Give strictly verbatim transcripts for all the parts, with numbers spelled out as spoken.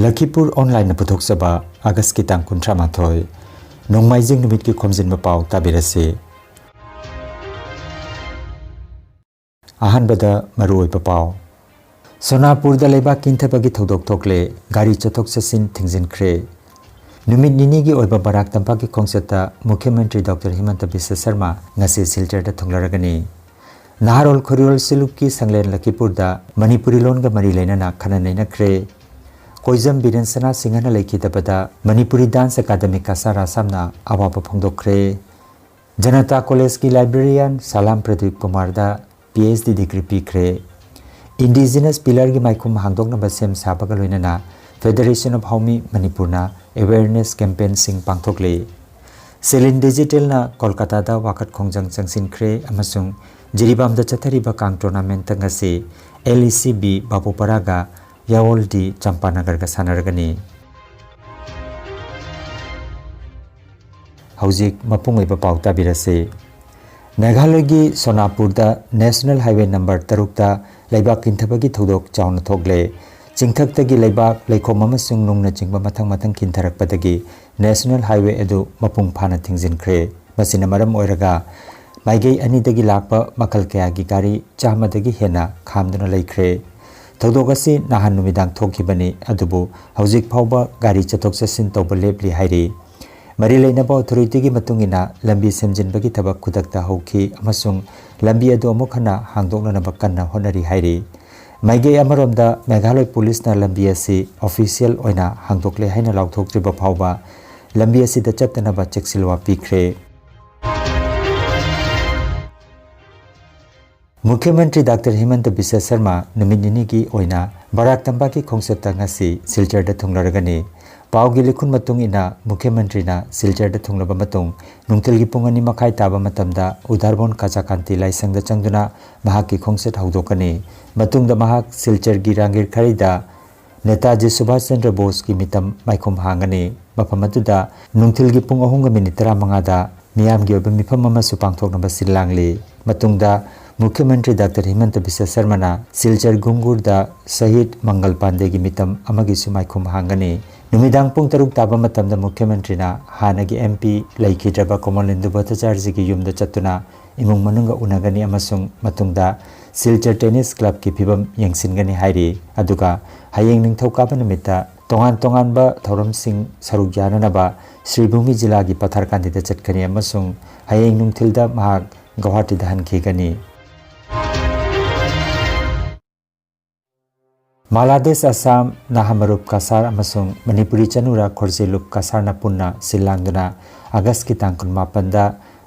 ꯂꯈꯤꯄꯨꯔ ꯑꯣꯟꯂꯥꯏꯟꯅ ꯄꯨꯊꯣꯛꯆꯕ ꯑꯥꯒꯁꯀꯤ ꯇꯥꯡ ꯀꯨꯟꯊ꯭ꯔꯥ ꯃꯥꯊꯣꯏ, ꯅꯣꯡꯃꯥꯏꯖꯤꯡ ꯅꯨꯃꯤꯠꯀꯤ ꯈꯣꯝꯖꯤꯟꯕ ꯄꯥꯎ ꯇꯥꯕꯤꯔꯁꯤ꯫ ꯑꯍꯥꯟꯕꯗ ꯃꯔꯨꯑꯣꯏꯕ ꯄꯥꯎ꯫ ꯁꯣꯅꯥꯄꯨꯔꯗ ꯂꯩꯕꯥꯛ ꯀꯤꯟꯊꯕꯒꯤ ꯊꯧꯗꯣꯛ ꯊꯣꯛꯂꯦ, ꯒꯥꯔꯤ ꯆꯠꯊꯣꯛ ꯆꯠꯁꯤꯟ ꯊꯤꯡꯖꯤꯟꯈ꯭ꯔꯦ꯫ ꯅꯨꯃꯤꯠ ꯅꯤꯅꯤꯒꯤ ꯑꯣꯏꯕ ꯕꯔꯥꯛ ꯇꯝꯄꯥꯛꯀꯤ ꯈꯣꯡꯆꯠꯇ ꯃꯨꯈ꯭ꯌ ꯃꯟꯇ꯭ꯔꯤ ꯗꯣꯛꯇꯔ ꯍꯤꯃꯟꯇ ꯕꯤꯁ꯭ꯋ ꯁꯔꯃ ꯉꯁꯤ ꯁꯤꯜꯆꯔꯗ ꯊꯨꯡꯂꯔꯒꯅꯤ꯫ ꯅꯍꯥꯔꯣꯜ ꯈꯣꯏꯔꯣꯜ ꯁꯤꯂꯨꯛꯀꯤ ꯁꯪꯂꯦꯟ ꯂꯈꯤꯄꯨꯔꯗ ꯃꯅꯤꯄꯨꯔꯤ ꯂꯣꯟꯒ ꯃꯔꯤ ꯂꯩꯅꯅ ꯈꯟꯅ ꯅꯩꯅꯈ꯭ꯔꯦ꯫ ꯀꯣꯏꯖꯝ ꯕꯤꯔꯦꯟ ꯁꯅꯥ ꯁꯤꯡꯍꯅ ꯂꯩꯈꯤꯗꯕꯗ ꯃꯅꯤꯄꯨꯔꯤ ꯗꯥꯟꯁ ꯑꯦꯀꯥꯗꯃꯤ ꯀꯁꯥꯔ ꯑꯁꯥꯝꯅ ꯑꯋꯥꯕ ꯐꯣꯡꯗꯣꯛꯈ꯭ꯔꯦ꯫ ꯖꯅꯇꯥ ꯀꯣꯂꯦꯖꯀꯤ ꯂꯥꯏꯕ꯭ꯔꯦꯔꯤꯌꯥꯟ ꯁꯂꯥꯝ Pradeep ꯀꯨꯃꯥꯔꯗ P H D degree ꯄꯤꯈ꯭ꯔꯦ꯫ ꯏꯟꯗꯤꯖꯤꯅꯁ ꯄꯤꯂꯔꯒꯤ ꯃꯥꯏꯈꯨꯝ ꯍꯥꯡꯗꯣꯛꯅꯕ ꯁꯦꯝ ꯁꯥꯕꯒ ꯂꯣꯏꯅꯅ ꯐꯦꯗꯔꯦꯁꯟ ꯑꯣꯐ ꯍꯥꯎꯃꯤ ꯃꯅꯤꯄꯨꯔꯅ ꯑꯦꯋꯦꯌꯔꯅꯦꯁ ꯀꯦꯝꯄꯦꯟꯁꯤꯡ ꯄꯥꯡꯊꯣꯛꯂꯤ꯫ ꯁꯦꯂꯤꯟ ꯗꯤꯖꯤꯇꯦꯜꯅ ꯀꯣꯜꯀꯇꯥꯗ ꯋꯥꯀꯠ ꯈꯣꯡꯖꯪ ꯆꯪꯁꯤꯟꯈ꯭ꯔꯦ ꯑꯃꯁꯨꯡ ꯖꯤꯔꯤꯕꯥꯝꯗ ꯆꯠꯊꯔꯤꯕ ꯀꯥꯡ ꯇꯣꯔꯅꯥꯃꯦꯟꯠꯇ ꯉꯁꯤ ꯑꯦꯜ ꯏ ꯁꯤ ꯕꯤ ꯕꯥꯕꯨꯄꯔꯥꯒ ꯌꯥꯋꯣꯜ ꯗꯤ ꯆꯝꯄꯥꯅꯒꯔꯒ ꯁꯥꯟꯅꯔꯒꯅꯤ꯫ ꯍꯧꯖꯤꯛ ꯃꯄꯨꯡ ꯑꯣꯏꯕ ꯄꯥꯎ ꯇꯥꯕꯤꯔꯁꯤ꯫ ꯃꯦꯘꯥꯂꯌꯒꯤ ꯁꯣꯅꯥꯄꯨꯔꯗ ꯅꯦꯁꯅꯦꯜ ꯍꯥꯏꯋꯦ ꯅꯝꯕꯔ ꯇꯔꯨꯛꯇ ꯂꯩꯕꯥꯛ ꯀꯤꯟꯊꯕꯒꯤ ꯊꯧꯗꯣꯛ ꯆꯥꯎꯅ ꯊꯣꯛꯂꯦ꯫ ꯆꯤꯡꯊꯛꯇꯒꯤ ꯂꯩꯕꯥꯛ, ꯂꯩꯈꯣꯝ ꯑꯃꯁꯨꯡ ꯅꯨꯡꯅꯆꯤꯡꯕ ꯃꯊꯪ ꯃꯊꯪ ꯀꯤꯟꯊꯔꯛꯄꯗꯒꯤ ꯅꯦꯁꯅꯦꯜ ꯍꯥꯏꯋꯦ ꯑꯗꯨ ꯃꯄꯨꯡ ꯐꯥꯅ ꯊꯤꯡꯖꯤꯟꯈ꯭ꯔꯦ꯫ ꯃꯁꯤꯅ ꯃꯔꯝ ꯑꯣꯏꯔꯒ ꯃꯥꯏꯀꯩ ꯑꯅꯤꯗꯒꯤ ꯂꯥꯛꯄ ꯃꯈꯜ ꯀꯌꯥꯒꯤ ꯒꯥꯔꯤ ꯆꯥꯝꯃꯗꯒꯤ ꯍꯦꯟꯅ ꯈꯥꯝꯗꯨꯅ ꯂꯩꯈ꯭ꯔꯦ꯫ ꯊꯧꯗꯣꯛ ꯑꯁꯤ ꯅꯍꯥꯟ ꯅꯨꯃꯤꯗꯥꯡ ꯊꯣꯛꯈꯤꯕꯅꯤ, ꯑꯗꯨꯕꯨ ꯍꯧꯖꯤꯛ ꯐꯥꯎꯕ ꯒꯥꯔꯤ ꯆꯠꯊꯣꯛ ꯆꯠꯁꯤꯟ ꯇꯧꯕ ꯂꯦꯞꯂꯤ ꯍꯥꯏꯔꯤ꯫ ꯃꯔꯤ ꯂꯩꯅꯕ ꯑꯣꯊꯣꯔꯤꯇꯤꯒꯤ ꯃꯇꯨꯡ ꯏꯟꯅ, ꯂꯝꯕꯤ ꯁꯦꯝꯖꯤꯟꯕꯒꯤ ꯊꯕꯛ ꯈꯨꯗꯛꯇ ꯍꯧꯈꯤ ꯑꯃꯁꯨꯡ ꯂꯝꯕꯤ ꯑꯗꯨ ꯑꯃꯨꯛ ꯍꯟꯅ ꯍꯥꯡꯗꯣꯛꯅꯅꯕ ꯀꯟꯅ ꯍꯣꯠꯅꯔꯤ ꯍꯥꯏꯔꯤ꯫ ꯃꯥꯏꯀꯩ ꯑꯃꯔꯣꯝꯗ, ꯃꯦꯘꯥꯂꯣꯏ ꯄꯨꯂꯤꯁꯅ ꯂꯝꯕꯤ ꯑꯁꯤ ꯑꯣꯐꯤꯁꯤꯌꯦꯜ ꯑꯣꯏꯅ ꯍꯥꯡꯗꯣꯛꯂꯦ ꯍꯥꯏꯅ ꯂꯥꯎꯊꯣꯛꯇ꯭ꯔꯤꯕ ꯐꯥꯎꯕ ꯂꯝꯕꯤ ꯑꯁꯤꯗ ꯆꯠꯇꯅꯕ ꯆꯦꯛꯁꯤꯜꯋꯥ ꯄꯤꯈ꯭ꯔꯦ꯫ ꯃꯨꯈ꯭ꯌ ꯃꯟꯇ꯭ꯔꯤ ꯗꯥꯛꯇꯔ ꯍꯤꯃꯟꯇ ꯕꯤꯁ꯭ꯋ ꯁꯔꯃ ꯅꯨꯃꯤꯠ ꯅꯤꯅꯤꯒꯤ ꯑꯣꯏꯅ ꯕꯔꯥꯛ ꯇꯝꯄꯥꯛꯀꯤ ꯈꯣꯡꯆꯠꯇ ꯉꯁꯤ ꯁꯤꯜꯆꯔꯗ ꯊꯨꯡꯂꯔꯒꯅꯤ꯫ ꯄꯥꯎꯒꯤ ꯂꯤꯈꯨꯟ ꯃꯇꯨꯡ ꯏꯟꯅ, ꯃꯨꯈ꯭ꯌ ꯃꯟꯇ꯭ꯔꯤꯅ ꯁꯤꯜꯆꯔꯗ ꯊꯨꯡꯂꯕ ꯃꯇꯨꯡ ꯅꯨꯡꯊꯤꯜꯒꯤ ꯄꯨꯡ ꯑꯅꯤ ꯃꯈꯥꯏ ꯇꯥꯕ ꯃꯇꯝꯗ ꯎꯗꯥꯔꯕꯣꯟ ꯀꯥꯆꯥꯀꯥꯟꯇꯤ ꯂꯥꯏꯁꯪꯗ ꯆꯪꯗꯨꯅ ꯃꯍꯥꯛꯀꯤ ꯈꯣꯡꯆꯠ ꯍꯧꯗꯣꯛꯀꯅꯤ꯫ ꯃꯇꯨꯡꯗ ꯃꯍꯥꯛ ꯁꯤꯜꯆꯔꯒꯤ ꯔꯥꯡꯒꯤꯔ ꯈꯔꯤꯗ ꯅꯦꯇꯥꯖꯤ ꯁꯨꯚꯥꯁ ꯆꯟꯗ꯭ꯔ ꯕꯣꯁꯀꯤ ꯃꯤꯇꯝ ꯃꯥꯏꯈꯨꯝ ꯍꯥꯡꯒꯅꯤ꯫ ꯃꯐꯝ ꯑꯗꯨꯗ ꯅꯨꯡꯊꯤꯜꯒꯤ ꯄꯨꯡ ꯑꯍꯨꯝꯒ ꯃꯤꯅꯤꯠ ꯇꯔꯥꯃꯉꯥꯗ ꯃꯤꯌꯥꯝꯒꯤ ꯑꯣꯏꯕ ꯃꯤꯐꯝ ꯑꯃꯁꯨ ꯄꯥꯡꯊꯣꯛꯅꯕ ꯁꯤꯜ ꯂꯥꯡꯂꯤ꯫ ꯃꯇꯨꯡꯗ ꯃꯨꯈ꯭ꯌ ꯃꯟꯇ꯭ꯔꯤ ꯗꯥꯛꯇꯔ ꯍꯤꯃꯟꯇ ꯕꯤꯁ꯭ꯋ ꯁꯔꯃꯅ ꯁꯤꯜꯆꯔ ꯒꯨꯡꯒꯨꯔꯗ ꯁꯍꯤꯗ ꯃꯪꯒꯜ ꯄꯥꯟꯗꯦꯒꯤ ꯃꯤꯇꯝ ꯑꯃꯒꯤꯁꯨ ꯃꯥꯏꯈꯨꯝ ꯍꯥꯡꯒꯅꯤ꯫ ꯅꯨꯃꯤꯗꯥꯡ ꯄꯨꯡ ꯇꯔꯨꯛ ꯇꯥꯕ ꯃꯇꯝꯗ ꯃꯨꯈ꯭ꯌ ꯃꯟꯇ꯭ꯔꯤꯅ ꯍꯥꯟꯅꯒꯤ M P ꯂꯩꯈꯤꯗ꯭ꯔꯕ ꯀꯣꯃꯣꯂꯦꯟꯗꯨ ꯚꯠꯇꯆꯥꯔꯖꯤꯒꯤ ꯌꯨꯝꯗ ꯆꯠꯇꯨꯅ ꯏꯃꯨꯡ ꯃꯅꯨꯡꯒ ꯎꯅꯒꯅꯤ ꯑꯃꯁꯨꯡ ꯃꯇꯨꯡꯗ ꯁꯤꯜꯆꯔ ꯇꯦꯅꯤꯁ ꯀ꯭ꯂꯕꯀꯤ ꯐꯤꯕꯝ ꯌꯦꯡꯁꯤꯟꯒꯅꯤ ꯍꯥꯏꯔꯤ꯫ ꯑꯗꯨꯒ ꯍꯌꯦꯡ ꯅꯤꯡꯊꯧꯀꯥꯕ ꯅꯨꯃꯤꯠꯇ ꯇꯣꯉꯥꯟ ꯇꯣꯉꯥꯟꯕ ꯊꯧꯔꯝꯁꯤꯡ ꯁꯔꯨꯛ ꯌꯥꯅꯅꯕ ꯁ꯭ꯔꯤꯚꯨꯃꯤ ꯖꯤꯂꯥꯒꯤ ꯄꯊꯥꯔꯀꯥꯟꯗꯤꯗ ꯆꯠꯀꯅꯤ ꯑꯃꯁꯨꯡ ꯍꯌꯦꯡ ꯅꯨꯡꯊꯤꯜꯗ ꯃꯍꯥꯛ ꯒꯧꯍꯥꯇꯤꯗ ꯍꯟꯈꯤꯒꯅꯤ꯫ ꯃꯥꯂꯥꯗꯦꯁ ꯑꯁꯥꯝ, ꯅꯥꯍꯥꯃꯔꯨꯞ ꯀꯁꯥꯔ ꯑꯃꯁꯨꯡ ꯃꯅꯤꯄꯨꯔꯤ ꯆꯅꯨꯔꯥ ꯈꯣꯔꯖꯦꯂꯨꯞ ꯀꯁꯥꯔꯅ ꯄꯨꯟꯅ ꯁꯤꯜ ꯂꯥꯡꯗꯨꯅ ꯑꯥꯒꯁꯀꯤ ꯇꯥꯡ ꯀꯨꯟꯃꯥꯄꯟꯗ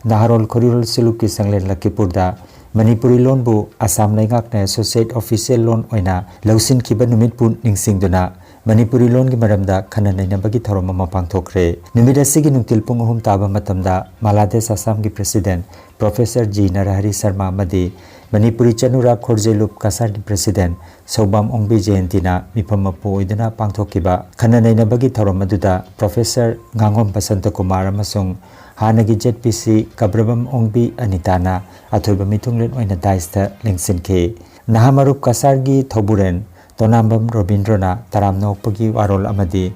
ꯅꯥꯍꯥꯔꯣꯜ ꯈꯣꯔꯤꯔꯣꯜ ꯁꯨꯂꯨꯞꯀꯤ ꯁꯪꯂꯦꯟ ꯂꯈꯤꯄꯨꯔꯗ ꯃꯅꯤꯄꯨꯔꯤ ꯂꯣꯟꯕꯨ ꯑꯁꯥꯝ ꯂꯩꯉꯥꯛꯅ associate official ꯂꯣꯟ ꯑꯣꯏꯅ ꯂꯧꯁꯤꯟꯈꯤꯕ ꯅꯨꯃꯤꯠꯄꯨ ꯅꯤꯡꯁꯤꯡꯗꯨꯅ ꯃꯅꯤꯄꯨꯔꯤ ꯂꯣꯟꯒꯤ ꯃꯔꯝꯗ ꯈꯟꯅ ꯅꯩꯅꯕꯒꯤ ꯊꯧꯔꯝ ꯑꯃ ꯄꯥꯡꯊꯣꯛꯈ꯭ꯔꯦ꯫ ꯅꯨꯃꯤꯠ ꯑꯁꯤꯒꯤ ꯅꯨꯡꯊꯤꯜ ꯄꯨꯡ ꯑꯍꯨꯝ ꯇꯥꯕ ꯃꯇꯝꯗ ꯃꯥꯂꯥꯗꯦꯁ ꯑꯁꯥꯝꯒꯤ president Professor G ꯅꯔꯍꯔꯤ ꯁꯔꯃ ꯑꯃꯗꯤ ꯃꯅꯤꯄꯨꯔꯤ ꯆꯅꯨꯔꯥ ꯈꯣꯔꯖꯦꯂꯨꯞ ꯀꯁꯥꯔꯒꯤ president ꯁꯧꯕꯥꯝ ꯑꯣꯡꯕꯤ ꯖꯌꯟꯇꯤꯅ ꯃꯤꯐꯝ ꯃꯄꯨ ꯑꯣꯏꯗꯨꯅ ꯄꯥꯡꯊꯣꯛꯈꯤꯕ ꯈꯟꯅ ꯅꯩꯅꯕꯒꯤ ꯊꯧꯔꯝ ꯑꯗꯨꯗ Professor ꯉꯥꯉꯣꯝ ꯕꯁꯟꯇ ꯀꯨꯃꯥꯔ ꯑꯃꯁꯨꯡ ꯍꯥꯟꯅꯒꯤ Z P C ꯀꯕ꯭ꯔꯕꯝ ꯑꯣꯡꯕꯤ ꯑꯅꯤꯇꯥꯅ ꯑꯊꯣꯏꯕ ꯃꯤꯊꯨꯡꯂꯦꯟ ꯑꯣꯏꯅ daisꯇ ꯂꯦꯡꯁꯤꯟꯈꯤ꯫ ꯅꯍꯥꯃꯔꯨꯞ ꯀꯁꯥꯔꯒꯤ ꯊꯧꯕꯨꯔꯦꯟ ꯇꯣꯅꯥꯝꯕꯝ ꯔꯣꯕꯤꯟꯗ꯭ꯔꯣꯅ ꯇꯔꯥꯝꯅ ꯑꯣꯛꯄꯒꯤ ꯋꯥꯔꯣꯜ ꯑꯃꯗꯤ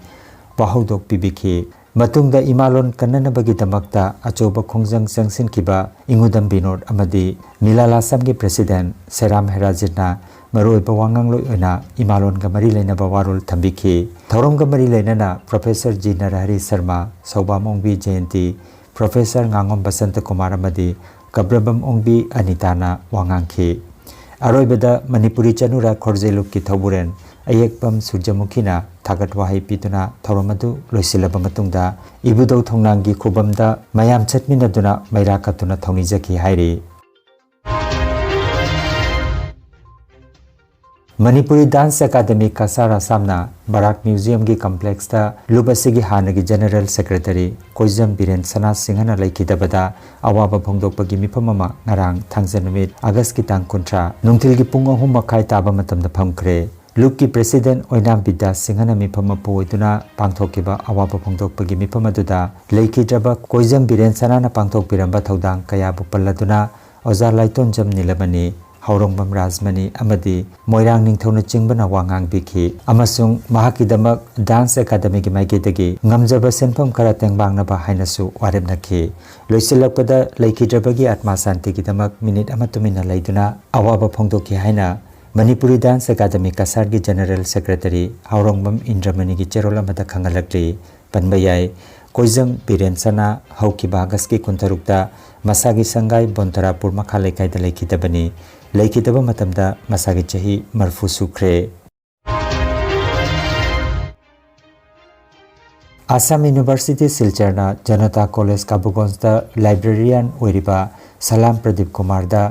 ꯋꯥꯍꯧꯗꯣꯛ ꯄꯤꯕꯤꯈꯤ꯫ ꯃꯇꯨꯡꯗ ꯏꯃꯥꯂꯣꯟ ꯀꯟꯅꯅꯕꯒꯤꯗꯃꯛꯇ ꯑꯆꯧꯕ ꯈꯣꯡꯖꯪ ꯆꯪꯁꯤꯟꯈꯤꯕ ꯏꯉꯨꯗꯝ ꯕꯤꯅꯣꯗ ꯑꯃꯗꯤ ꯃꯤꯂꯥꯂꯥꯁꯝꯒꯤ president ꯁꯦꯔꯥꯝ ꯍꯦꯔꯥꯖꯤꯠꯅ ꯃꯔꯨꯑꯣꯏꯕ ꯋꯥꯉꯥꯡꯂꯣꯏ ꯑꯣꯏꯅ ꯏꯃꯥꯂꯣꯟꯒ ꯃꯔꯤ ꯂꯩꯅꯕ ꯋꯥꯔꯣꯜ ꯊꯝꯕꯤꯈꯤ꯫ ꯊꯧꯔꯝꯒ ꯃꯔꯤ ꯂꯩꯅꯅ Professor G ꯅꯔꯍꯔꯤ ꯁꯔꯃ, ꯁꯧꯕꯥꯝ ꯑꯣꯡꯕꯤ ꯖꯌꯟꯇꯤ, Professor ꯉꯥꯉꯣꯝ ꯕꯁꯟꯇ ꯀꯨꯃꯥꯔ ꯑꯃꯗꯤ ꯀꯕ꯭ꯔꯕꯝ ꯑꯣꯡꯕꯤ ꯑꯅꯤꯇꯥꯅ ꯋꯥ ꯉꯥꯡꯈꯤ꯫ ꯑꯔꯣꯏꯕꯗ ꯃꯅꯤꯄꯨꯔꯤ ꯆꯅꯨꯔꯥ ꯈꯣꯔꯖꯦꯂꯨꯞꯀꯤ ꯊꯧꯕꯨꯔꯦꯟ ꯑꯌꯦꯛꯄꯝ ꯁꯨꯔꯖꯃꯨꯈꯤꯅ ꯊꯥꯒꯠ ꯋꯥꯍꯩ ꯄꯤꯗꯨꯅ ꯊꯧꯔꯝ ꯑꯗꯨ ꯂꯣꯏꯁꯤꯜꯂꯕ ꯃꯇꯨꯡꯗ ꯏꯕꯨꯙꯧ ꯊꯣꯡꯅꯥꯡꯒꯤ ꯈꯨꯕꯝꯗ ꯃꯌꯥꯝ ꯆꯠꯃꯤꯟꯅꯗꯨꯅ ꯃꯩꯔꯥ ꯀꯠꯇꯨꯅ ꯊꯧꯅꯤꯖꯈꯤ ꯍꯥꯏꯔꯤ꯫ ꯃꯅꯤꯄꯨꯔꯤ Dance Academy ꯀꯁꯥꯔ ꯑꯁꯥꯝꯅ ꯕꯔꯥꯛ museumꯒꯤ complexꯇ ꯂꯨꯞ ꯑꯁꯤꯒꯤ ꯍꯥꯟꯅꯒꯤ general secretary ꯀꯣꯏꯖꯝ ꯕꯤꯔꯦꯟ ꯁꯅꯥ ꯁꯤꯡꯍꯅ ꯂꯩꯈꯤꯗꯕꯗ ꯑꯋꯥꯕ ꯐꯣꯡꯗꯣꯛꯄꯒꯤ ꯃꯤꯐꯝ ꯑꯃ ꯉꯔꯥꯡ ꯊꯥꯡꯖ ꯅꯨꯃꯤꯠ ꯑꯥꯒꯁꯀꯤ ꯇꯥꯡ ꯀꯨꯟꯊ꯭ꯔꯥ ꯅꯨꯡꯊꯤꯜꯒꯤ ꯄꯨꯡ ꯑꯍꯨꯝ ꯃꯈꯥꯏ ꯇꯥꯕ ꯃꯇꯝꯗ ꯐꯝꯈ꯭ꯔꯦ꯫ ꯂꯨꯞꯀꯤ president ꯑꯣꯏꯅꯥꯝ ꯕꯤꯗ꯭ꯌꯥ ꯁꯤꯡꯍꯅ ꯃꯤꯐꯝ ꯃꯄꯨ ꯑꯣꯏꯗꯨꯅ ꯄꯥꯡꯊꯣꯛꯈꯤꯕ ꯑꯋꯥꯕ ꯐꯣꯡꯗꯣꯛꯄꯒꯤ ꯃꯤꯐꯝ ꯑꯗꯨꯗ ꯂꯩꯈꯤꯗ꯭ꯔꯕ ꯀꯣꯏꯖꯝ ꯕꯤꯔꯦꯟ ꯁꯅꯥꯅ ꯄꯥꯡꯊꯣꯛꯄꯤꯔꯝꯕ ꯊꯧꯗꯥꯡ ꯀꯌꯥꯕꯨ ꯄꯜꯂꯗꯨꯅ ꯑꯣꯖꯥ ꯂꯥꯏꯇꯣꯟꯖꯝ ꯅꯤꯂꯃꯅꯤ, ꯍꯥꯎꯔꯣꯡꯕꯝ ꯔꯥꯖꯃꯅꯤ ꯑꯃꯗꯤ ꯃꯣꯏꯔꯥꯡ ꯅꯤꯡꯊꯧꯅꯆꯤꯡꯕꯅ ꯋꯥ ꯉꯥꯡꯕꯤꯈꯤ ꯑꯃꯁꯨꯡ ꯃꯍꯥꯛꯀꯤꯗꯃꯛ dance academyꯒꯤ ꯃꯥꯏꯀꯩꯗꯒꯤ ꯉꯝꯖꯕ ꯁꯦꯟꯐꯝ ꯈꯔ ꯇꯦꯡꯕꯥꯡꯅꯕ ꯍꯥꯏꯅꯁꯨ ꯋꯥꯔꯦꯞꯅꯈꯤ꯫ ꯂꯣꯏꯁꯤꯜꯂꯛꯄꯗ ꯂꯩꯈꯤꯗ꯭ꯔꯕꯒꯤ ꯑꯥꯠꯃꯥ ꯁꯥꯟꯇꯤꯒꯤꯗꯃꯛ minute ꯑꯃ ꯇꯨꯃꯤꯟꯅ ꯂꯩꯗꯨꯅ ꯑꯋꯥꯕ ꯐꯣꯡꯗꯣꯛꯈꯤ ꯍꯥꯏꯅ Manipuri dance academy ꯀꯁꯥꯔꯒꯤ general secretary ꯍꯥꯎꯔꯣꯡꯕꯝ ꯏꯟꯗ꯭ꯔꯃꯅꯤꯒꯤ ꯆꯦꯔꯣꯜ ꯑꯃꯗ ꯈꯪꯍꯜꯂꯛꯂꯤ꯫ ꯄꯟꯕ ꯌꯥꯏ꯫ ꯀꯣꯏꯖꯝ ꯕꯤꯔꯦꯟ ꯁꯅꯥ ꯍꯧꯈꯤꯕ ꯑꯥꯒꯁꯀꯤ ꯀꯨꯟꯇꯔꯨꯛꯇ ꯃꯁꯥꯒꯤ ꯁꯪꯒꯥꯏ ꯕꯣꯟꯇꯔꯥꯄꯨꯔ ꯃꯈꯥ ꯂꯩꯀꯥꯏꯗ ꯂꯩꯈꯤꯗꯕꯅꯤ꯫ ꯂꯩꯈꯤꯗꯕ ꯃꯇꯝꯗ ꯃꯁꯥꯒꯤ ꯆꯍꯤ ꯃꯔꯐꯨ ꯁꯨꯈ꯭ꯔꯦ꯫ Assam university ꯁꯤꯜꯆꯔꯅ Janata college ꯀꯥꯕꯨꯒꯣꯟꯖꯗ librarian ꯑꯣꯏꯔꯤꯕ ꯁꯂꯥꯝ Pradeep ꯀꯨꯃꯥꯔꯗ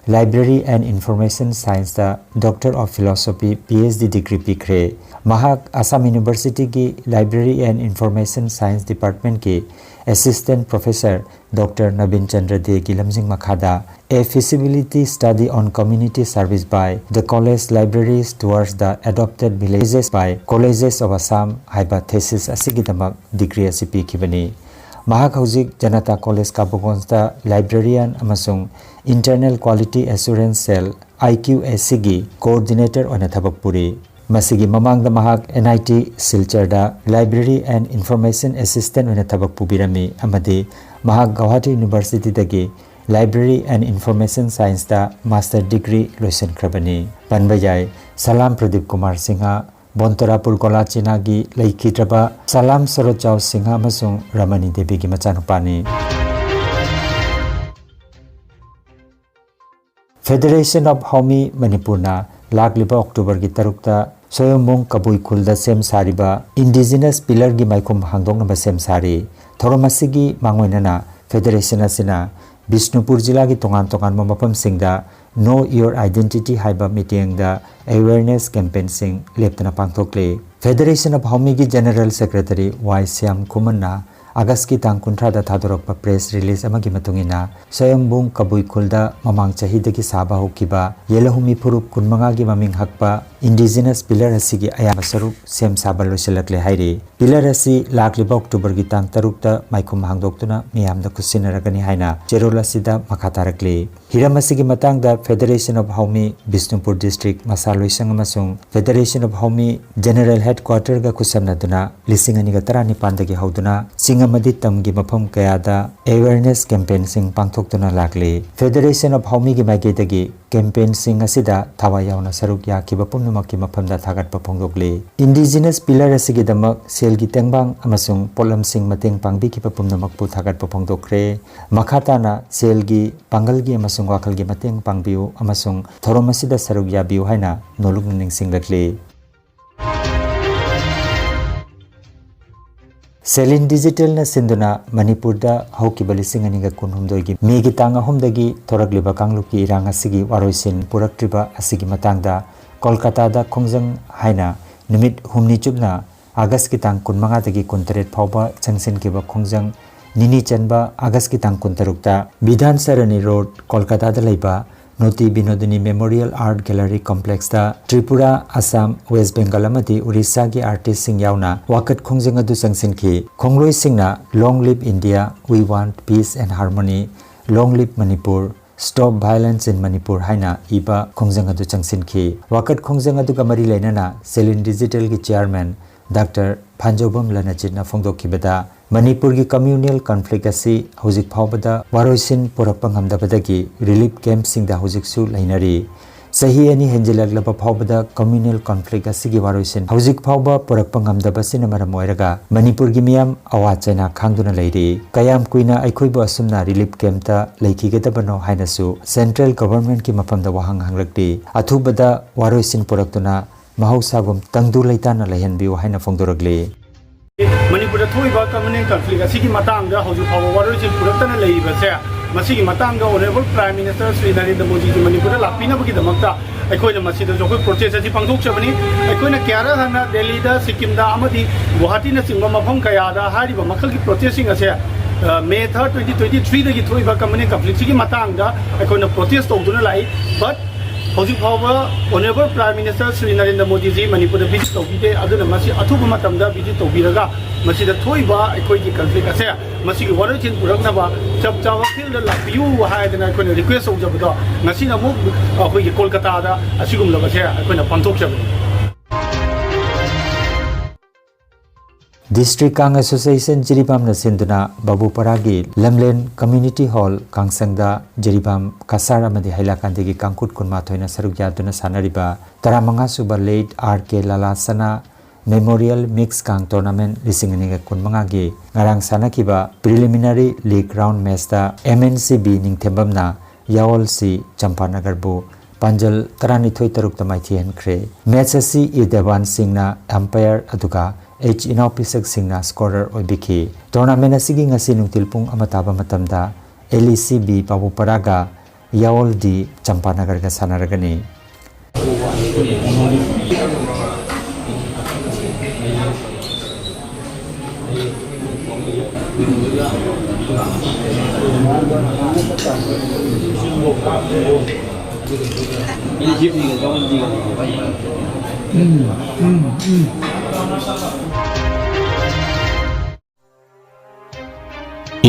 Library and Information Scienceꯇ Doctor of Philosophy, PhD degree ꯄꯤꯈ꯭ꯔꯦ꯫ ꯃꯍꯥꯛ ꯑꯁꯥꯝ ꯌꯨꯅꯤꯚꯔꯁꯤꯇꯤꯒꯤ Library and Information Science Departmentꯀꯤ Assistant Professor Doctor ꯅꯕꯤꯟ ꯆꯟꯗ꯭ꯔ ꯗꯦꯒꯤ ꯂꯝꯖꯤꯡ ꯃꯈꯥꯗ A Feasibility Study on Community Service by the College Libraries Towards the Adopted Villages by Colleges of Assam ꯍꯥꯏꯕ thesis ꯑꯁꯤꯒꯤꯗꯃꯛ degree ꯑꯁꯤ ꯄꯤꯈꯤꯕꯅꯤ꯫ ꯃꯍꯥꯛ ꯍꯧꯖꯤꯛ ꯖꯅꯇꯥ ꯀꯣꯂꯦꯖ ꯀꯥꯕꯨꯒꯣꯟꯖꯗ librarian ꯑꯃꯁꯨꯡ Internal Quality Assurance Cell, IQACꯒꯤ coordinator ꯑꯣꯏꯅ ꯊꯕꯛ ꯄꯨꯔꯤ꯫ ꯃꯁꯤꯒꯤ ꯃꯃꯥꯡꯗ ꯃꯍꯥꯛ NIT ꯁꯤꯜꯆꯔꯗ Library and Information Assistant ꯑꯣꯏꯅ ꯊꯕꯛ ꯄꯨꯕꯤꯔꯝꯃꯤ ꯑꯃꯗꯤ ꯃꯍꯥꯛ Guwahati ꯌꯨꯅꯤꯚꯔꯁꯤꯇꯤꯗꯒꯤ Library and Information Scienceꯇ master degree ꯂꯣꯏꯁꯤꯟꯈ꯭ꯔꯕꯅꯤ꯫ ꯄꯟꯕ ꯌꯥꯏ, ꯁꯂꯥꯝ ꯄ꯭ꯔꯗꯤꯞ ꯀꯨꯃꯥꯔ ꯁꯤꯡꯍ, ꯕꯣꯟꯇꯔꯥꯄꯨꯔ ꯒꯣꯂꯥꯆꯤꯅꯥꯒꯤ ꯂꯩꯈꯤꯗ꯭ꯔꯕ ꯁꯂꯥꯝ ꯁꯔꯣꯖꯥꯎ ꯁꯤꯡꯍ ꯑꯃꯁꯨꯡ ꯔꯃꯅꯤ ꯗꯦꯕꯤꯒꯤ ꯃꯆꯥꯅꯨꯄꯥꯅꯤ꯫ Federation of Haomi ꯃꯅꯤꯄꯨꯔꯅ ꯂꯥꯛꯂꯤꯕ ꯑꯣꯛꯇꯣꯕꯔꯒꯤ ꯇꯔꯨꯛꯇ ꯁꯣꯌꯣꯝꯕꯨꯡ ꯀꯕꯨꯏ ꯈꯨꯜꯗ ꯁꯦꯝ ꯁꯥꯔꯤꯕ Indigenous Pillarꯒꯤ ꯃꯥꯏꯈꯨꯝ ꯍꯥꯡꯗꯣꯛꯅꯕ ꯁꯦꯝ ꯁꯥꯔꯤ꯫ ꯊꯧꯔꯝ ꯑꯁꯤꯒꯤ ꯃꯥꯡꯑꯣꯏꯅꯅ Federation ꯑꯁꯤꯅ ꯕꯤꯁꯅꯨꯄꯨꯔ ꯖꯤꯂꯥꯒꯤ ꯇꯣꯉꯥꯟ ꯇꯣꯉꯥꯟꯕ ꯃꯐꯝꯁꯤꯡꯗ Know Your Identity ꯍꯥꯏꯕ ꯃꯤꯠꯌꯦꯡꯗ awareness campaignꯁꯤꯡ ꯂꯦꯞꯇꯅ ꯄꯥꯡꯊꯣꯛꯂꯤ꯫ Federation of Haomiꯒꯤ General Secretary ꯋꯥꯏ ꯁ꯭ꯌꯥꯝ ꯈꯨꯃꯟꯅ ꯑꯥꯒꯁꯀꯤ ꯇꯥꯡ ꯀꯨꯟꯊ꯭ꯔꯥꯗ ꯊꯥꯗꯣꯔꯛꯄ press release ꯑꯃꯒꯤ ꯃꯇꯨꯡ ꯏꯟꯅ, ꯁꯣꯌꯝꯕꯨꯡ ꯀꯕꯨꯏ ꯈꯨꯜꯗ ꯃꯃꯥꯡ ꯆꯍꯤꯗꯒꯤ ꯁꯥꯕ ꯍꯧꯈꯤꯕ ꯌꯦꯜꯂꯧꯃꯤ ꯐꯨꯔꯨꯞ ꯀꯨꯟꯃꯉꯥꯒꯤ ꯃꯃꯤꯡ ꯍꯛꯄ indigenous pillar ꯑꯁꯤꯒꯤ ꯑꯌꯥꯝꯕ ꯁꯔꯨꯛ ꯁꯦꯝ ꯁꯥꯕ ꯂꯣꯏꯁꯤꯜꯂꯛꯂꯦ ꯍꯥꯏꯔꯤ꯫ Pillar ꯑꯁꯤ ꯂꯥꯛꯂꯤꯕ ꯑꯣꯛꯇꯣꯕꯔꯒꯤ ꯇꯥꯡ ꯇꯔꯨꯛꯇ ꯃꯥꯏꯈꯨꯝ ꯍꯥꯡꯗꯣꯛꯇꯨꯅ ꯃꯤꯌꯥꯝꯗ ꯈꯨꯠꯁꯤꯟꯅꯔꯒꯅꯤ ꯍꯥꯏꯅ ꯆꯦꯔꯣꯜ ꯑꯁꯤꯗ ꯃꯈꯥ ꯇꯥꯔꯛꯂꯤ꯫ ꯍꯤꯔꯝ ꯑꯁꯤꯒꯤ ꯃꯇꯥꯡꯗ Federation of Haomi Bishnupur district ꯃꯁꯥ ꯂꯣꯏꯁꯪ ꯑꯃꯁꯨꯡ Federation of Haomi general headquarter ꯒ ꯈꯨꯠꯁꯝꯅꯗꯨꯅ ꯂꯤꯁꯤꯡ ꯑꯅꯤꯒ ꯇꯔꯥꯅꯤꯄꯥꯟꯗꯒꯤ ꯍꯧꯗꯨꯅ ꯆꯤꯡ ꯑꯃꯗꯤ ꯇꯝꯒꯤ ꯃꯐꯝ ꯀꯌꯥꯗ awareness campaign ꯁꯤꯡ ꯄꯥꯡꯊꯣꯛꯇꯨꯅ ꯂꯥꯛꯂꯤ꯫ Federation of Haomi ꯒꯤ ꯃꯥꯏꯀꯩꯗꯒꯤ campaign ꯁꯤꯡ ꯑꯁꯤꯗ ꯊꯋꯥꯏ ꯌꯥꯎꯅ ꯁꯔꯨꯛ ꯌꯥꯈꯤꯕ ꯄꯨꯝꯅꯃꯛꯀꯤ ꯃꯐꯝꯗ ꯊꯥꯒꯠꯄ ꯐꯣꯡꯗꯣꯛꯂꯤ꯫ Indigenous pillar ꯑꯁꯤꯒꯤꯗꯃꯛ ꯁꯦꯜꯒꯤ ꯇꯦꯡꯕꯥꯡ ꯑꯃꯁꯨꯡ ꯄꯣꯠꯂꯝꯁꯤꯡ ꯃꯇꯦꯡ ꯄꯥꯡꯕꯤꯈꯤꯕ ꯄꯨꯝꯅꯃꯛꯄꯨ ꯊꯥꯒꯠꯄ ꯐꯣꯡꯗꯣꯛꯈ꯭ꯔꯦ꯫ ꯃꯈꯥ ꯇꯥꯅ ꯁꯦꯜꯒꯤ, ꯄꯥꯡꯒꯜꯒꯤ ꯑꯃꯁꯨꯡ ꯋꯥꯈꯜꯒꯤ ꯃꯇꯦꯡ ꯄꯥꯡꯕꯤꯌꯨ ꯑꯃꯁꯨꯡ ꯊꯧꯔꯝ ꯑꯁꯤꯗ ꯁꯔꯨꯛ ꯌꯥꯕꯤꯌꯨ ꯍꯥꯏꯅ ꯅꯣꯂꯨꯛꯅ ꯅꯤꯡꯁꯤꯡꯂꯛꯂꯤ꯫ ꯁꯦꯂꯤꯟ Digital ꯅ ꯁꯤꯟꯗꯨꯅ ꯃꯅꯤꯄꯨꯔꯗ ꯍꯧꯈꯤꯕ ꯂꯤꯁꯤꯡ ꯑꯅꯤꯒ ꯀꯨꯟꯍꯨꯝꯗꯣꯏꯒꯤ ꯃꯦꯒꯤ ꯇꯥꯡ ꯑꯍꯨꯝꯗꯒꯤ ꯊꯣꯔꯛꯂꯤꯕ ꯀꯥꯡꯂꯨꯞꯀꯤ ꯏꯔꯥꯡ ꯑꯁꯤꯒꯤ ꯋꯥꯔꯣꯏꯁꯤꯟ ꯄꯨꯔꯛꯇ꯭ꯔꯤꯕ ꯑꯁꯤꯒꯤ ꯃꯇꯥꯡꯗ ꯀꯣꯜꯀꯥꯇꯥꯗ ꯈꯣꯡꯖꯪ ꯍꯥꯏꯅ ꯅꯨꯃꯤꯠ ꯍꯨꯝꯅꯤ ꯆꯨꯞꯅ ꯑꯥꯒꯁꯀꯤ ꯇꯥꯡ ꯀꯨꯟꯃꯉꯥꯗꯒꯤ ꯀꯨꯟꯇꯔꯦꯠ ꯐꯥꯎꯕ ꯆꯪꯁꯤꯟꯈꯤꯕ ꯈꯣꯡꯖꯪ ꯅꯤꯅꯤ ꯆꯟꯕ ꯑꯥꯒꯁꯀꯤ ꯇꯥꯡ ꯀꯨꯟꯇꯔꯨꯛꯇ ꯕꯤꯙꯥꯟ ꯁꯔꯅꯤ ꯔꯣꯗ, ꯀꯣꯜꯀꯥꯇꯥꯗ ꯂꯩꯕ ꯅꯣꯇꯤ ꯕꯤꯅꯣꯗꯤꯅꯤ Memorial Art Gallery Complex ꯇ ꯇ꯭ꯔꯤꯄꯨꯔꯥ, ꯑꯁꯥꯝ, ꯋꯦꯁ ꯕꯦꯡꯒꯜ ꯑꯃꯗꯤ ꯎꯔꯤꯁꯥꯒꯤ artist ꯁꯤꯡ ꯌꯥꯎꯅ ꯋꯥꯀꯠ ꯈꯣꯡꯖꯪ ꯑꯗꯨ ꯆꯪꯁꯤꯟꯈꯤ꯫ ꯈꯣꯡꯂꯣꯏꯁꯤꯡꯅ "Long live India, we want peace and harmony, long live Manipur, stop violence in Manipur" ꯍꯥꯏꯅ ꯏꯕ ꯈꯣꯡꯖꯪ ꯑꯗꯨ ꯆꯪꯁꯤꯟꯈꯤ꯫ ꯋꯥꯀꯠ ꯈꯣꯡꯖꯪ ꯑꯗꯨꯒ ꯃꯔꯤ ꯂꯩꯅꯅ ꯁꯦꯂꯤꯟ Digital ꯒꯤ chairman ꯗꯥꯛꯇꯔ ꯐꯥꯟꯖꯧꯕꯝ ꯂꯅꯖꯤꯠꯅ ꯐꯣꯡꯗꯣꯛꯈꯤꯕꯗ, ꯃꯅꯤꯄꯨꯔꯒꯤ communal conflict ꯑꯁꯤ ꯍꯧꯖꯤꯛ ꯐꯥꯎꯕꯗ ꯋꯥꯔꯣꯏꯁꯤꯟ ꯄꯨꯔꯛꯄ ꯉꯝꯗꯕꯗꯒꯤ relief camp ꯁꯤꯡꯗ ꯍꯧꯖꯤꯛꯁꯨ ꯂꯩꯅꯔꯤ꯫ ꯆꯍꯤ ꯑꯅꯤ ꯍꯦꯟꯖꯤꯜꯂꯛꯂꯕ ꯐꯥꯎꯕꯗ communal conflict ꯑꯁꯤꯒꯤ ꯋꯥꯔꯣꯏꯁꯤꯟ ꯍꯧꯖꯤꯛ ꯐꯥꯎꯕ ꯄꯨꯔꯛꯄ ꯉꯝꯗꯕꯁꯤꯅ ꯃꯔꯝ ꯑꯣꯏꯔꯒ ꯃꯅꯤꯄꯨꯔꯒꯤ ꯃꯤꯌꯥꯝ ꯑꯋꯥ ꯆꯩꯅꯥ ꯈꯥꯡꯗꯨꯅ ꯂꯩꯔꯤ꯫ ꯀꯌꯥꯝ ꯀꯨꯏꯅ ꯑꯩꯈꯣꯏꯕꯨ ꯑꯁꯨꯝꯅ relief camp ꯇ ꯂꯩꯈꯤꯒꯗꯕꯅꯣ ꯍꯥꯏꯅꯁꯨ central government ꯀꯤ ꯃꯐꯝꯗ ꯋꯥꯍꯪ ꯍꯪꯂꯛꯂꯤ꯫ ꯑꯊꯨꯕꯗ ꯋꯥꯔꯣꯏꯁꯤꯟ ꯄꯨꯔꯛꯇꯨꯅ ꯃꯍꯧꯁꯥꯒꯨꯝ ꯇꯪꯗꯨ ꯂꯩꯇꯥꯅ ꯂꯩꯍꯟꯕꯤꯌꯨ ꯍꯥꯏꯅ ꯐꯣꯡꯗꯣꯔꯛꯂꯤ꯫ ꯃꯅꯤꯄꯨꯔꯗ ꯊꯣꯛꯏꯕ communal conflict ꯑꯁꯤꯒꯤ ꯃꯇꯥꯡꯗ ꯍꯧꯖꯤꯛ ꯐꯥꯎꯕ ꯋꯥꯔꯣꯏꯁꯤꯟ ꯄꯨꯔꯛꯇꯅ ꯂꯩꯔꯤꯕꯁꯦ, ꯃꯁꯤꯒꯤ ꯃꯇꯥꯡꯗ Honourable Prime Minister Shri Narendra Modi ji ꯃꯅꯤꯄꯨꯔꯗ ꯂꯥꯛꯄꯤꯅꯕꯒꯤꯗꯃꯛꯇ ꯑꯩꯈꯣꯏꯅ ꯃꯁꯤꯗꯁꯨ ꯑꯩꯈꯣꯏ ꯄ꯭ꯔꯣꯇꯦꯁ ꯑꯁꯤ ꯄꯥꯡꯊꯣꯛꯆꯕꯅꯤ꯫ ꯑꯩꯈꯣꯏꯅ ꯀꯌꯥꯔꯛ ꯍꯥꯟꯅ ꯗꯦꯜꯂꯤꯗ, ꯁꯤꯛꯀꯤꯝꯗ ꯑꯃꯗꯤ ꯒꯨꯋꯥꯍꯥꯇꯤꯅꯆꯤꯡꯕ ꯃꯐꯝ ꯀꯌꯥꯗ ꯍꯥꯏꯔꯤꯕ ꯃꯈꯜꯒꯤ ꯄ꯭ꯔꯣꯇꯦꯁꯁꯤꯡ ꯑꯁꯦ, ꯑ, ꯃꯦ ꯊꯥꯔꯠ, ꯇ꯭ꯋꯦꯟꯇꯤ ꯇ꯭ꯋꯦꯟꯇꯤ ꯊ꯭ꯔꯤꯗꯒꯤ ꯊꯣꯛꯏꯕ ꯀꯝꯃ꯭ꯌꯨꯅꯦꯜ ꯀꯟꯐ꯭ꯂꯤꯛꯁꯤꯒꯤ ꯃꯇꯥꯡꯗ ꯑꯩꯈꯣꯏꯅ ꯄ꯭ꯔꯣꯇꯦꯁ ꯇꯧꯗꯨꯅ ꯂꯥꯛꯏ꯫ But ꯍꯧꯖꯤꯛ ꯐꯥꯎꯕ honourable prime minister Shri Narendra Modi ji ꯃꯅꯤꯄꯨꯔꯗ ꯚꯤꯖꯤꯠ ꯇꯧꯕꯤꯗꯦ꯫ ꯑꯗꯨꯅ ꯃꯁꯤ ꯑꯊꯨꯕ ꯃꯇꯝꯗ ꯚꯤꯖꯤꯠ ꯇꯧꯕꯤꯔꯒ ꯃꯁꯤꯗ ꯊꯣꯛꯏꯕ ꯑꯩꯈꯣꯏꯒꯤ ꯀꯟꯐ꯭ꯂꯤꯛ ꯑꯁꯦ ꯃꯁꯤꯒꯤ ꯋꯥꯔꯣꯏꯁꯤꯟ ꯄꯨꯔꯛꯅꯕ ꯆꯞ ꯆꯥꯕ ꯐꯤꯜꯗ ꯂꯥꯛꯄꯤꯌꯨ ꯍꯥꯏꯗꯅ ꯑꯩꯈꯣꯏꯅ ꯔꯤꯀ꯭ꯋꯦꯁ ꯇꯧꯖꯕꯗꯣ ꯉꯁꯤꯅ ꯑꯃꯨꯛ ꯑꯩꯈꯣꯏꯒꯤ ꯀꯣꯜꯀꯇꯥꯗ ꯑꯁꯤꯒꯨꯝꯂꯕꯁꯦ ꯑꯩꯈꯣꯏꯅ ꯄꯥꯡꯊꯣꯛꯆꯕꯅꯤ꯫ District Kang Association ꯖꯤꯔꯤꯕꯥꯝꯅ ꯁꯤꯟꯗꯨꯅ ꯕꯥꯕꯨꯄꯥꯔꯥꯒꯤ ꯂꯝꯂꯦꯟ Community Hall ꯀꯥꯡꯁꯪꯗ ꯖꯤꯔꯤꯕꯥꯝ ꯀꯁꯥꯔ ꯑꯃꯗꯤ ꯍꯩꯂꯥꯀꯥꯟꯗꯒꯤ ꯀꯥꯡꯈꯨꯠ ꯀꯨꯟꯃꯥꯊꯣꯏꯅ ꯁꯔꯨꯛ ꯌꯥꯗꯨꯅ ꯁꯥꯟꯅꯔꯤꯕ ꯇꯔꯥꯃꯉꯥ ꯁꯨꯕ Late R K ꯂꯥꯂꯥꯁꯅꯥ Memorial Mix Kang Tournament ꯂꯤꯁꯤꯡ ꯑꯅꯤꯒ ꯀꯨꯟꯃꯉꯥꯒꯤ ꯉꯔꯥꯡ ꯁꯥꯟꯅꯈꯤꯕ Preliminary League Round Matchꯇ MNCB ꯅꯤꯡꯊꯦꯝꯕꯝꯅ ꯌꯥꯑꯣꯜ ꯁꯤ ꯆꯝꯄꯥꯅꯒꯔꯕꯨ ꯄꯥꯟꯖꯜ ꯇꯔꯥꯅꯤꯊꯣꯏ ꯇꯔꯨꯛꯇ ꯃꯥꯏꯊꯤꯍꯟꯈ꯭ꯔꯦ꯫ Match ꯑꯁꯤ ꯏ ꯗꯦꯕꯥꯟ ꯁꯤꯡꯅ umpire ꯑꯗꯨꯒ ꯑꯩꯆ ꯏꯅꯥꯎꯄꯤꯁꯛ ꯁꯤꯡꯅ scorer ꯑꯣꯏꯕꯤꯈꯤ꯫ Tournament ꯑꯁꯤꯒꯤ ꯉꯁꯤ ꯅꯨꯡꯊꯤꯜ ꯄꯨꯡ ꯑꯃ ꯇꯥꯕ ꯃꯇꯝꯗ LECB ꯕꯥꯕꯨꯄꯥꯔꯥꯒ ꯌꯥꯑꯣꯜ ꯗꯤ ꯆꯝꯄꯥꯅꯒꯔꯒ ꯁꯥꯟꯅꯔꯒꯅꯤ꯫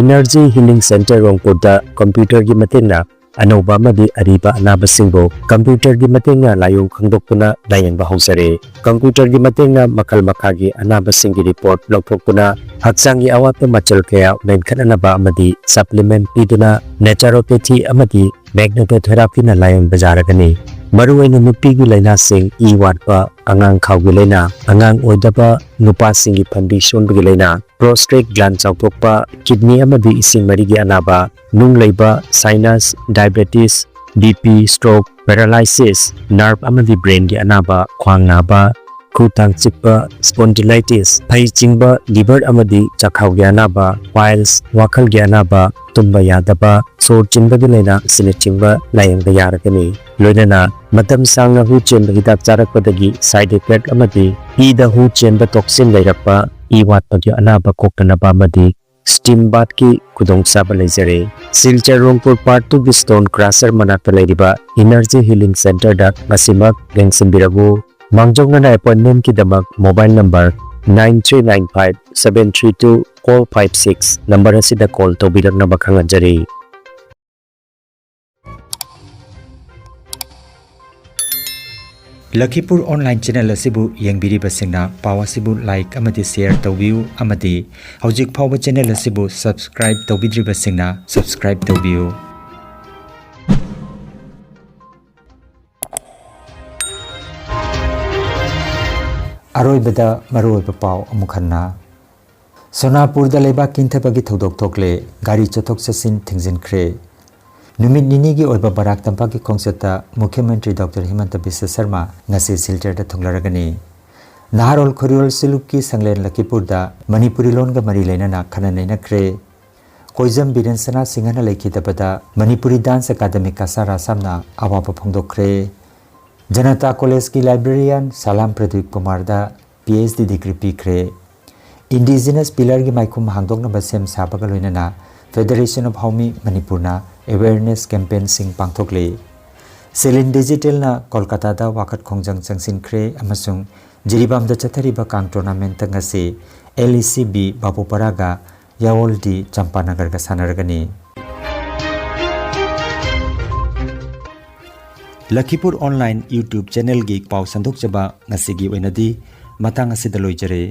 Energy Healing Center ꯔꯣꯡꯄꯨꯔꯗ ꯀꯝꯄ꯭ꯌꯨꯇꯔꯒꯤ ꯃꯇꯦꯡꯅ ꯑꯅꯧꯕ ꯑꯃꯗꯤ ꯑꯔꯤꯕ ꯑꯅꯥꯕꯁꯤꯡꯕꯨ ꯀꯝꯄ꯭ꯌꯨꯇꯔꯒꯤ ꯃꯇꯦꯡꯅ ꯂꯥꯏꯑꯣꯡ ꯈꯪꯗꯣꯛꯇꯨꯅ ꯂꯥꯌꯦꯡꯕ ꯍꯧꯖꯔꯦ꯫ ꯀꯝꯄ꯭ꯌꯨꯇꯔꯒꯤ ꯃꯇꯦꯡꯅ ꯃꯈꯜ ꯃꯈꯥꯒꯤ ꯑꯅꯥꯕꯁꯤꯡꯒꯤ ꯔꯤꯄꯣꯔꯠ ꯂꯧꯊꯣꯛꯇꯨꯅ ꯍꯛꯆꯥꯡꯒꯤ ꯑꯋꯥꯠꯄ ꯃꯆꯜ ꯀꯌꯥ ꯃꯦꯟꯈꯠꯅꯅꯕ ꯑꯃꯗꯤ ꯁꯄ꯭ꯂꯤꯃꯦꯟꯠ ꯄꯤꯗꯨꯅ ꯅꯦꯆꯔꯣꯄꯦꯊꯤ ꯑꯃꯗꯤ ꯃꯦꯒꯅꯦꯇꯣꯊꯦꯔꯥꯄꯤꯅ ꯂꯥꯌꯦꯡꯕ ꯌꯥꯔꯒꯅꯤ꯫ ꯃꯔꯨꯑꯣꯏꯅ ꯅꯨꯄꯤꯒꯤ ꯂꯥꯏꯅꯥꯁꯤꯡ, ꯏ ꯋꯥꯠꯄ, ꯑꯉꯥꯡ ꯈꯥꯎꯒꯤ ꯂꯥꯏꯅꯥ, ꯑꯉꯥꯡ ꯑꯣꯏꯗꯕ, ꯅꯨꯄꯥꯁꯤꯡꯒꯤ ꯐꯟꯕꯤ ꯁꯣꯟꯕꯒꯤ ꯂꯥꯏꯅꯥ, ꯄ꯭ꯔꯣꯁꯇꯦꯠ ꯒ꯭ꯂꯥꯟ ꯆꯥꯎꯊꯣꯛꯄ, ꯀꯤꯗꯅꯤ ꯑꯃꯗꯤ ꯏꯁꯤꯡ ꯃꯔꯤꯒꯤ ꯑꯅꯥꯕ, ꯅꯨꯡ ꯂꯩꯕ, sinus, diabetes, B P, stroke, paralysis, nerve ꯑꯃꯗꯤ ꯕ꯭ꯔꯦꯟꯒꯤ ꯑꯅꯥꯕ, ꯈ꯭ꯋꯥꯡ ꯅꯥꯕ, ꯈꯨ ꯇꯥꯡ ꯆꯤꯛꯄ, spondylitis, ꯐꯩ ꯆꯤꯡꯕ, liver ꯑꯃꯗꯤ ꯆꯥꯛꯈꯥꯎꯒꯤ ꯑꯅꯥꯕ, piles, ꯋꯥꯈꯜꯒꯤ ꯑꯅꯥꯕ, ꯇꯨꯝꯕ ꯌꯥꯗꯕ, ꯁꯣꯔ ꯆꯤꯟꯕꯒꯤ ꯂꯥꯏꯅꯥ ꯑꯁꯤꯅꯆꯤꯡꯕ ꯂꯥꯌꯦꯡꯕ ꯌꯥꯔꯒꯅꯤ꯫ ꯂꯣꯏꯅꯅ ꯃꯇꯝ ꯁꯥꯡꯅ ꯍꯨ ꯆꯦꯟꯕ ꯍꯤꯗꯥꯛ ꯆꯥꯔꯛꯄꯗꯒꯤ side effect ꯑꯃꯗꯤ ꯏꯗ ꯍꯨ ꯆꯦꯟꯕ toxin ꯂꯩꯔꯛꯄ, ꯏ ꯋꯥꯠꯄꯒꯤ ꯑꯅꯥꯕ ꯀꯣꯛꯇꯅꯕ ꯑꯃꯗꯤ steam bathꯀꯤ ꯈꯨꯗꯣꯡꯆꯥꯕ ꯂꯩꯖꯔꯦ꯫ ꯁꯤꯜꯆꯔ ꯔꯣꯡꯄꯨꯔ Part Twoꯒꯤ stone crusher ꯃꯅꯥꯛꯇ ꯂꯩꯔꯤꯕ Energy Healing Centreꯗ ꯉꯁꯤꯃꯛ ꯌꯦꯡꯁꯤꯟꯕꯤꯔꯛꯎ꯫ ꯃꯥꯡꯖꯧꯅꯅ appointmentꯀꯤꯗꯃꯛ mobile number nine three nine five seven three two four five six number ꯑꯁꯤꯗ call ꯇꯧꯕꯤꯔꯛꯅꯕ ꯈꯪꯍꯟꯖꯔꯤ꯫ ꯂꯈꯤꯄꯨꯔ online channel ꯑꯁꯤꯕꯨ ꯌꯦꯡꯕꯤꯔꯤꯕꯁꯤꯡꯅ ꯄꯥꯎ ꯑꯁꯤꯕꯨ like ꯑꯃꯗꯤ share ꯇꯧꯕꯤꯌꯨ ꯑꯃꯗꯤ ꯍꯧꯖꯤꯛ ꯐꯥꯎꯕ channel ꯑꯁꯤꯕꯨ subscribe ꯇꯧꯕꯤꯗ꯭ꯔꯤꯕꯁꯤꯡꯅ subscribe ꯇꯧꯕꯤꯌꯨ꯫ ꯑꯔꯣꯏꯕꯗ ꯃꯔꯨꯑꯣꯏꯕ ꯄꯥꯎ ꯑꯃꯨꯛ ꯍꯟꯅ꯫ ꯁꯣꯅꯥꯄꯨꯔꯗ ꯂꯩꯕꯥꯛ ꯀꯤꯟꯊꯕꯒꯤ ꯊꯧꯗꯣꯛ ꯊꯣꯛꯂꯦ꯫ ꯒꯥꯔꯤ ꯆꯠꯊꯣꯛ ꯆꯠꯁꯤꯟ ꯊꯤꯡꯖꯤꯟꯈ꯭ꯔꯦ꯫ ꯅꯨꯃꯤꯠ ꯅꯤꯅꯤꯒꯤ ꯑꯣꯏꯕ ꯕꯔꯥꯛ ꯇꯝꯄꯥꯛꯀꯤ ꯈꯣꯡꯆꯠꯇ ꯃꯨꯈ꯭ꯌ ꯃꯟꯇ꯭ꯔꯤ ꯗꯣꯛꯇꯔ ꯍꯤꯃꯟꯇ ꯕꯤꯁ꯭ꯋ ꯁꯔꯃ ꯉꯁꯤ ꯁꯤꯜꯆꯔꯗ ꯊꯨꯡꯂꯔꯒꯅꯤ꯫ ꯅꯍꯥꯔꯣꯜ ꯈꯨꯔꯤꯌꯣꯜ ꯁꯤꯂꯨꯛꯀꯤ ꯁꯪꯂꯦꯟ ꯂꯈꯤꯄꯨꯔꯗ ꯃꯅꯤꯄꯨꯔꯤ ꯂꯣꯟꯒ ꯃꯔꯤ ꯂꯩꯅꯅ ꯈꯟꯅ ꯅꯩꯅꯈ꯭ꯔꯦ꯫ ꯀꯣꯏꯖꯝ ꯕꯤꯔꯦꯟ ꯁꯅꯥ ꯁꯤꯡꯍꯅ ꯂꯩꯈꯤꯗꯕꯗ ꯃꯅꯤꯄꯨꯔꯤ dance academy ꯀꯁꯥꯔ ꯑꯁꯥꯝꯅ ꯑꯋꯥꯕ ꯐꯣꯡꯗꯣꯛꯈ꯭ꯔꯦ꯫ ꯖꯅꯇꯥ ꯀꯣꯂꯦꯖꯀꯤ librarian ꯁꯂꯥꯝ ꯄ꯭ꯔꯗꯤꯞ ꯀꯨꯃꯥꯔꯗ PhD degree ꯄꯤꯈ꯭ꯔꯦ꯫ Indigenous pillarꯒꯤ ꯃꯥꯏꯈꯨꯝ ꯍꯥꯡꯗꯣꯛꯅꯕ ꯁꯦꯝ ꯁꯥꯕꯒ ꯂꯣꯏꯅꯅ Federation of Haomi ꯃꯅꯤꯄꯨꯔꯅ awareness campaignꯁꯤꯡ ꯄꯥꯡꯊꯣꯛꯂꯤ꯫ ꯁꯦꯂꯤꯟ ꯗꯤꯖꯤꯇꯦꯜꯅ ꯀꯣꯜꯀꯥꯇꯥꯗ ꯋꯥꯀꯠ ꯈꯣꯡꯖꯪ ꯆꯪꯁꯤꯟꯈ꯭ꯔꯦ ꯑꯃꯁꯨꯡ ꯖꯤꯔꯤꯕꯥꯝꯗ ꯆꯠꯊꯔꯤꯕ ꯀꯥꯡ tournamentꯇ ꯉꯁꯤ LECB ꯕꯥꯕꯨꯄꯥꯔꯥꯒ ꯌꯥꯋꯣꯜ ꯗꯤ ꯆꯝꯄꯥꯅꯒꯔꯒ ꯁꯥꯟꯅꯔꯒꯅꯤ꯫ ꯂꯈꯤꯄꯨꯔ online YouTube channelꯒꯤ ꯄꯥꯎ ꯁꯟꯗꯣꯛꯆꯕ ꯉꯁꯤꯒꯤ ꯑꯣꯏꯅꯗꯤ ꯃꯇꯥꯡ ꯑꯁꯤꯗ ꯂꯣꯏꯖꯔꯦ꯫